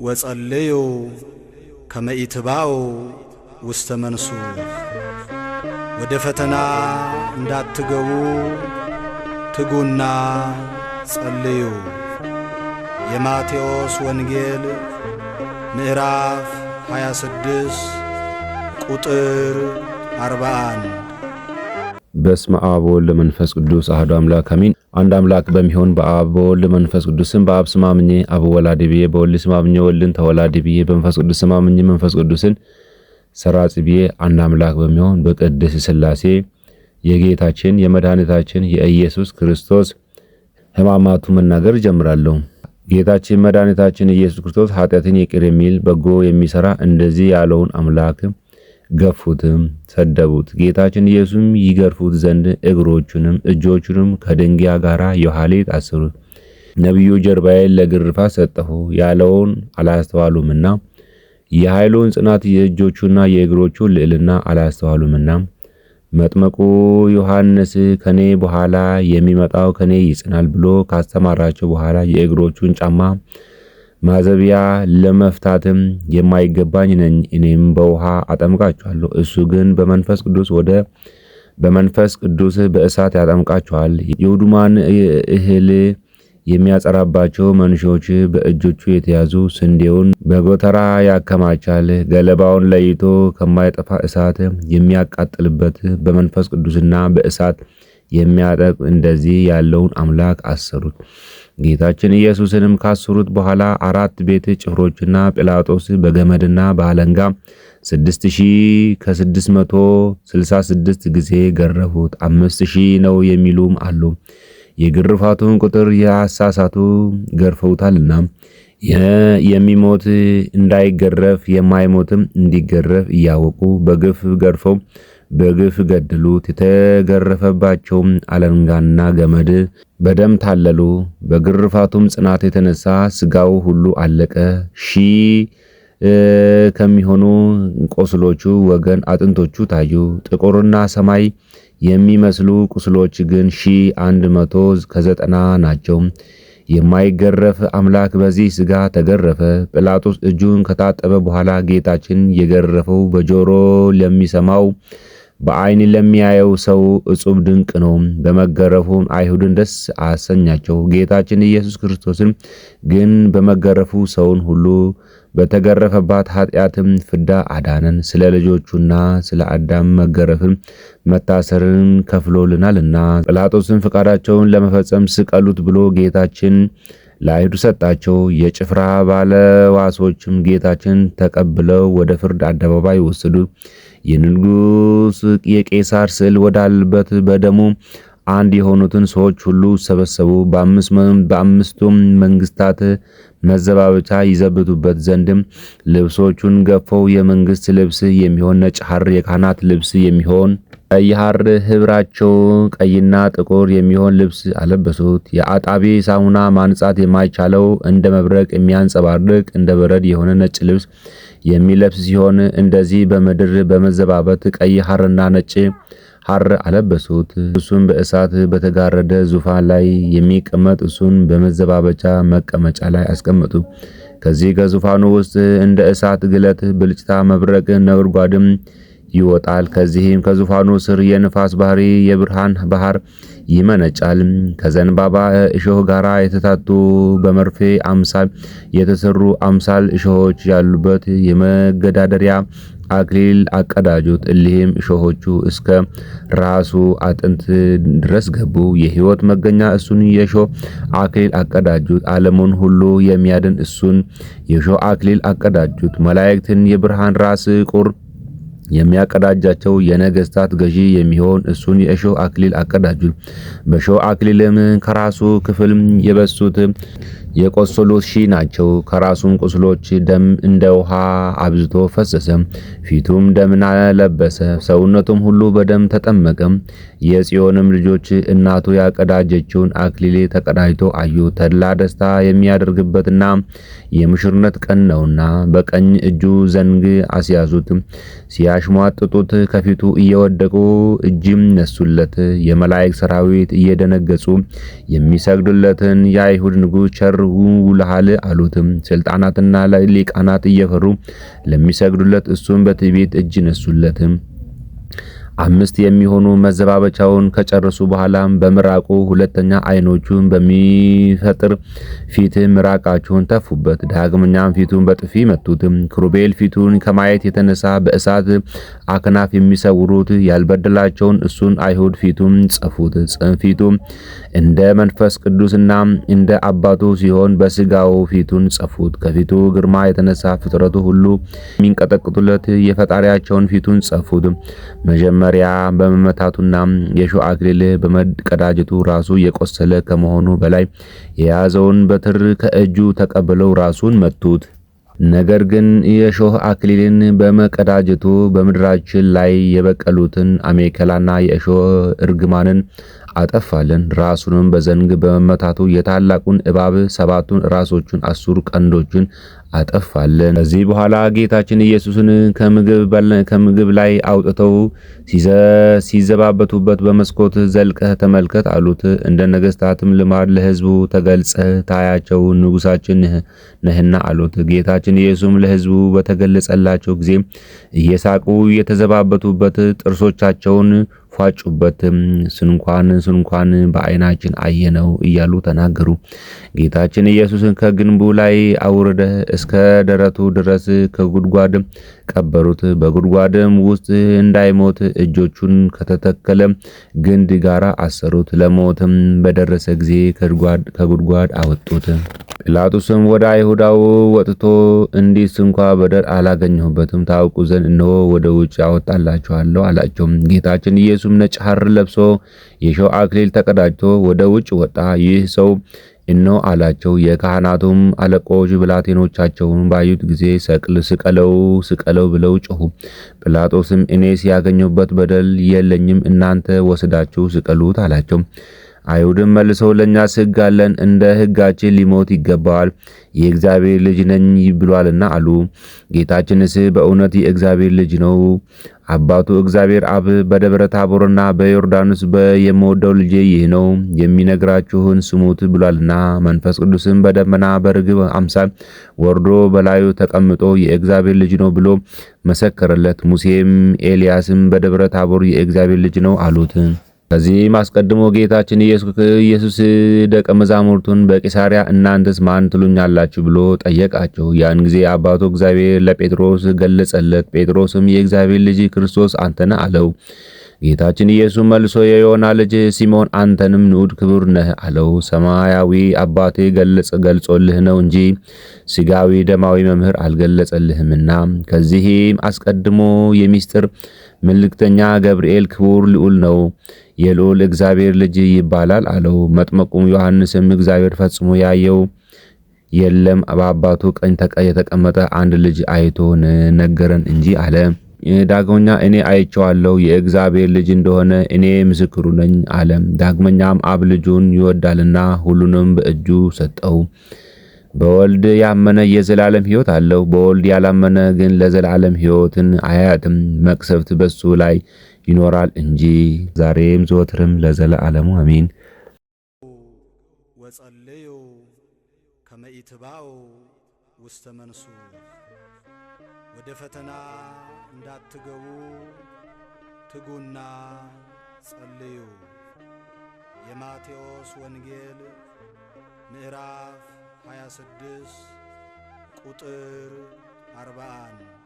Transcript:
ወጸልዩ ከመ ኢትባኡ ውስተ መንሱት። ወደ ፈተና እንዳትገቡ ትጉና ጸልዩ። የማቴዎስ ወንጌል ምዕራፍ 26 ቁጥር 41። በስመ አብ ወወልድ መንፈስ ቅዱስ አሐዱ አምላክ አሜን። አንድ አምላክ በሚሆን በአብ በወልድ መንፈስ ቅዱስም በአብ ስም አምኜ አብ ወላዲ ብዬ፣ በወልድ ስም አምኜ ወልድን ተወላዲ ብዬ፣ በመንፈስ ቅዱስ ስም አምኜ መንፈስ ቅዱስን ሰራጺ ብዬ፣ አንድ አምላክ በሚሆን በቅድስት ሥላሴ የጌታችን የመድኃኒታችን የኢየሱስ ክርስቶስ ሕማማቱ መናገር እጀምራለሁ። ጌታችን መድኃኒታችን ኢየሱስ ክርስቶስ ኃጢአትን ይቅር የሚል በጎ የሚሰራ እንደዚህ ያለውን አምላክ ገፉትም፣ ሰደቡት። ጌታችን ኢየሱስም ይገርፉት ዘንድ እግሮቹንም እጆቹንም ከድንጋይ ጋር የኋሊት አሰሩት። ነቢዩ ጀርባዬን ለግርፋት ሰጠሁ ያለውን አላስተዋሉምና፣ የኃይሉን ጽናት የእጆቹና የእግሮቹን ልዕልና አላስተዋሉምና፣ መጥመቁ ዮሐንስ ከኔ በኋላ የሚመጣው ከኔ ይጽናል ብሎ ካስተማራቸው በኋላ የእግሮቹን ጫማ ማዘቢያ ለመፍታትም የማይገባኝ ነኝ፣ እኔም በውሃ አጠምቃችኋለሁ፣ እሱ ግን በመንፈስ ቅዱስ ወደ በመንፈስ ቅዱስ በእሳት ያጠምቃችኋል። የውዱማን እህል የሚያጸራባቸው መንሾች በእጆቹ የተያዙ ስንዴውን በጎተራ ያከማቻል። ገለባውን ለይቶ ከማይጠፋ እሳት የሚያቃጥልበት በመንፈስ ቅዱስና በእሳት የሚያጠቅ እንደዚህ ያለውን አምላክ አሰሩት። ጌታችን ኢየሱስንም ካሰሩት በኋላ አራት ቤት ጭፍሮችና ጲላጦስ በገመድና በአለንጋ 6666 ጊዜ ገረፉት። 5000 ነው የሚሉም አሉ። የግርፋቱን ቁጥር ያሳሳቱ ገርፈውታልና፣ የሚሞት እንዳይገረፍ የማይሞትም እንዲገረፍ እያወቁ በግፍ ገርፈው በግፍ ገደሉት። የተገረፈባቸውም አለንጋና ገመድ በደም ታለሉ። በግርፋቱም ጽናት የተነሳ ስጋው ሁሉ አለቀ። ሺህ ከሚሆኑ ቆስሎቹ ወገን አጥንቶቹ ታዩ። ጥቁርና ሰማይ የሚመስሉ ቁስሎች ግን 1190 ናቸው። የማይገረፍ አምላክ በዚህ ሥጋ ተገረፈ። ጲላጦስ እጁን ከታጠበ በኋላ ጌታችን የገረፈው በጆሮ ለሚሰማው በዓይን ለሚያየው ሰው እጹብ ድንቅ ነው። በመገረፉም አይሁድን ደስ አሰኛቸው። ጌታችን ኢየሱስ ክርስቶስን ግን በመገረፉ ሰውን ሁሉ በተገረፈባት ኃጢአትም ፍዳ አዳነን። ስለ ልጆቹና ስለ አዳም መገረፍን መታሰርን ከፍሎልናልና። ጲላጦስን ፈቃዳቸውን ለመፈጸም ስቀሉት ብሎ ጌታችን ለአይሁድ ሰጣቸው። የጭፍራ ባለዋሶችም ጌታችን ተቀብለው ወደ ፍርድ አደባባይ ወሰዱ። የንጉሥ የቄሳር ስዕል ወዳለበት በደሙ አንድ የሆኑትን ሰዎች ሁሉ ሰበሰቡ። በአምስቱም መንግስታት መዘባበቻ ይዘብቱበት ዘንድም ልብሶቹን ገፈው የመንግስት ልብስ የሚሆን ነጭ ሐር፣ የካህናት ልብስ የሚሆን ቀይ ሐር፣ ህብራቸው ቀይና ጥቁር የሚሆን ልብስ አለበሱት። የአጣቢ ሳሙና ማንጻት የማይቻለው እንደ መብረቅ የሚያንጸባርቅ እንደ በረድ የሆነ ነጭ ልብስ የሚለብስ ሲሆን እንደዚህ በምድር በመዘባበት ቀይ ሐርና ነጭ ሐር አለበሱት። እሱን በእሳት በተጋረደ ዙፋን ላይ የሚቀመጥ እሱን በመዘባበቻ መቀመጫ ላይ አስቀመጡ። ከዚህ ከዙፋኑ ውስጥ እንደ እሳት ግለት፣ ብልጭታ፣ መብረቅ፣ ነጎድጓድም ይወጣል። ከዚህም ከዙፋኑ ስር የንፋስ ባህሪ የብርሃን ባህር ይመነጫል። ከዘንባባ እሾህ ጋር የተታቱ በመርፌ አምሳል የተሰሩ አምሳል እሾሆች ያሉበት የመገዳደሪያ አክሊል አቀዳጁት። እሊህም እሾሆቹ እስከ ራሱ አጥንት ድረስ ገቡ። የሕይወት መገኛ እሱን የእሾህ አክሊል አቀዳጁት። ዓለሙን ሁሉ የሚያድን እሱን የእሾህ አክሊል አቀዳጁት። መላእክትን የብርሃን ራስ ቁር የሚያቀዳጃቸው የነገስታት ገዢ የሚሆን እሱን የእሾህ አክሊል አቀዳጁት። በእሾህ አክሊልም ከራሱ ክፍል የበሱት የቆሰሉት ሺህ ናቸው። ከራሱም ቁስሎች ደም እንደ ውሃ አብዝቶ ፈሰሰ። ፊቱም ደምና ለበሰ፣ ሰውነቱም ሁሉ በደም ተጠመቀ። የጽዮንም ልጆች እናቱ ያቀዳጀችውን አክሊል ተቀዳጅቶ አዩ። ተድላ ደስታ የሚያደርግበትና የሙሽርነት ቀን ነውና በቀኝ እጁ ዘንግ አስያዙት። ሲያሽሟጥጡት ከፊቱ እየወደቁ እጅም ነሱለት። የመላእክት ሰራዊት እየደነገጹ የሚሰግዱለትን የአይሁድ ንጉሥ ቸር ሲያስፈርሁ ውለሃል አሉትም። ስልጣናትና ሊቃናት እየፈሩ ለሚሰግዱለት እሱን በትዕቢት እጅ ነሱለትም። 5 የሚሆኑ መዘባበቻውን ከጨረሱ በኋላም በምራቁ ሁለተኛ አይኖቹን በሚፈጥር ፊት ምራቃቸውን ተፉበት። ዳግመኛም ፊቱን በጥፊ መቱት። ክሩቤል ፊቱን ከማየት የተነሳ በእሳት አክናፍ የሚሰውሩት ያልበደላቸውን እሱን አይሁድ ፊቱን ጸፉት። ፊቱ እንደ መንፈስ ቅዱስና እንደ አባቱ ሲሆን በስጋው ፊቱን ጸፉት። ከፊቱ ግርማ የተነሳ ፍጥረቱ ሁሉ የሚንቀጠቅጡለት የፈጣሪያቸውን ፊቱን ጸፉት። መጀመሪያ በመመታቱና የሾህ አክሊል በመቀዳጀቱ ራሱ የቆሰለ ከመሆኑ በላይ የያዘውን በትር ከእጁ ተቀብለው ራሱን መቱት። ነገር ግን የሾህ አክሊልን በመቀዳጀቱ በምድራችን ላይ የበቀሉትን አሜከላና የእሾህ እርግማንን አጠፋልን። ራሱንም በዘንግ በመመታቱ የታላቁን እባብ 7ቱን ራሶቹን 10 ቀንዶቹን አጠፋልን። ከዚህ በኋላ ጌታችን ኢየሱስን ከምግብ ላይ አውጥተው ሲዘባበቱበት በመስኮት ዘልቀህ ተመልከት አሉት። እንደ ነገስታትም ልማድ ለሕዝቡ ተገልጸህ ታያቸው ንጉሳችን ነህና አሉት። ጌታችን ኢየሱስም ለሕዝቡ በተገለጸላቸው ጊዜ እየሳቁ የተዘባበቱበት ጥርሶቻቸውን ፏጩበት። ስንኳን ስንኳን በዓይናችን አየነው እያሉ ተናገሩ። ጌታችን ኢየሱስን ከግንቡ ላይ አውርደህ እስከ ደረቱ ድረስ ከጉድጓድ ቀበሩት። በጉድጓድም ውስጥ እንዳይሞት እጆቹን ከተተከለ ግንድ ጋር አሰሩት። ለሞትም በደረሰ ጊዜ ከጉድጓድ አወጡት። ጲላጦስም ወደ አይሁዳው ወጥቶ እንዲህ ስንኳ በደል አላገኘሁበትም፣ ታውቁ ዘንድ እነሆ ወደ ውጭ አወጣላችኋለሁ አላቸው። ጌታችን ኢየሱስም ነጭ ሐር ለብሶ የሾህ አክሊል ተቀዳጅቶ ወደ ውጭ ወጣ። ይህ ሰው እነሆ አላቸው። የካህናቱም አለቆች ብላቴኖቻቸውን ባዩት ጊዜ ስቀለው ስቀለው ብለው ጮኹ። ጲላጦስም እኔስ ያገኘሁበት በደል የለኝም፣ እናንተ ወስዳችሁ ስቀሉት አላቸው። አይሁድም መልሰው ለእኛስ ሕግ አለን፣ እንደ ሕጋችን ሊሞት ይገባዋል፣ የእግዚአብሔር ልጅ ነኝ ብሏልና አሉ። ጌታችንስ በእውነት የእግዚአብሔር ልጅ ነው። አባቱ እግዚአብሔር አብ በደብረ ታቦርና በዮርዳኖስ የምወደው ልጄ ይህ ነው የሚነግራችሁን ስሙት ብሏልና። መንፈስ ቅዱስም በደመና በርግብ አምሳል ወርዶ በላዩ ተቀምጦ የእግዚአብሔር ልጅ ነው ብሎ መሰከረለት። ሙሴም ኤልያስም በደብረ ታቦር የእግዚአብሔር ልጅ ነው አሉት። ከዚህም አስቀድሞ ጌታችን ኢየሱስ ደቀ መዛሙርቱን በቂሳሪያ እናንተስ ማን ትሉኛላችሁ ብሎ ጠየቃቸው። ያን ጊዜ አባቱ እግዚአብሔር ለጴጥሮስ ገለጸለት። ጴጥሮስም የእግዚአብሔር ልጅ ክርስቶስ አንተ ነህ አለው። ጌታችን ኢየሱስ መልሶ የዮና ልጅ ሲሞን አንተንም ንዑድ ክቡር ነህ አለው። ሰማያዊ አባቴ ገልጾልህ ነው እንጂ ስጋዊ ደማዊ መምህር አልገለጸልህምና። ከዚህም አስቀድሞ የሚስጥር መልእክተኛ ገብርኤል ክቡር ልዑል ነው፣ የልዑል እግዚአብሔር ልጅ ይባላል አለው። መጥምቁም ዮሐንስም እግዚአብሔር ፈጽሞ ያየው የለም በአባቱ ቀኝ የተቀመጠ አንድ ልጅ አይቶ ነገረን እንጂ አለ። ዳግመኛ እኔ አይቼዋለሁ የእግዚአብሔር ልጅ እንደሆነ እኔ ምስክሩ ነኝ አለ። ዳግመኛም አብ ልጁን ይወዳልና ሁሉንም በእጁ ሰጠው። በወልድ ያመነ የዘላለም ሕይወት አለው። በወልድ ያላመነ ግን ለዘላለም ሕይወትን አያትም፣ መቅሰፍት በሱ ላይ ይኖራል እንጂ ዛሬም ዘወትርም ለዘላለሙ አሜን። ወጸልዩ ከመ ኢትባኡ ውስተ መንሱ፣ ወደ ፈተና እንዳትገቡ ትጉና ጸልዩ። የማቴዎስ ወንጌል ምዕራፍ 26 ቁጥር 41።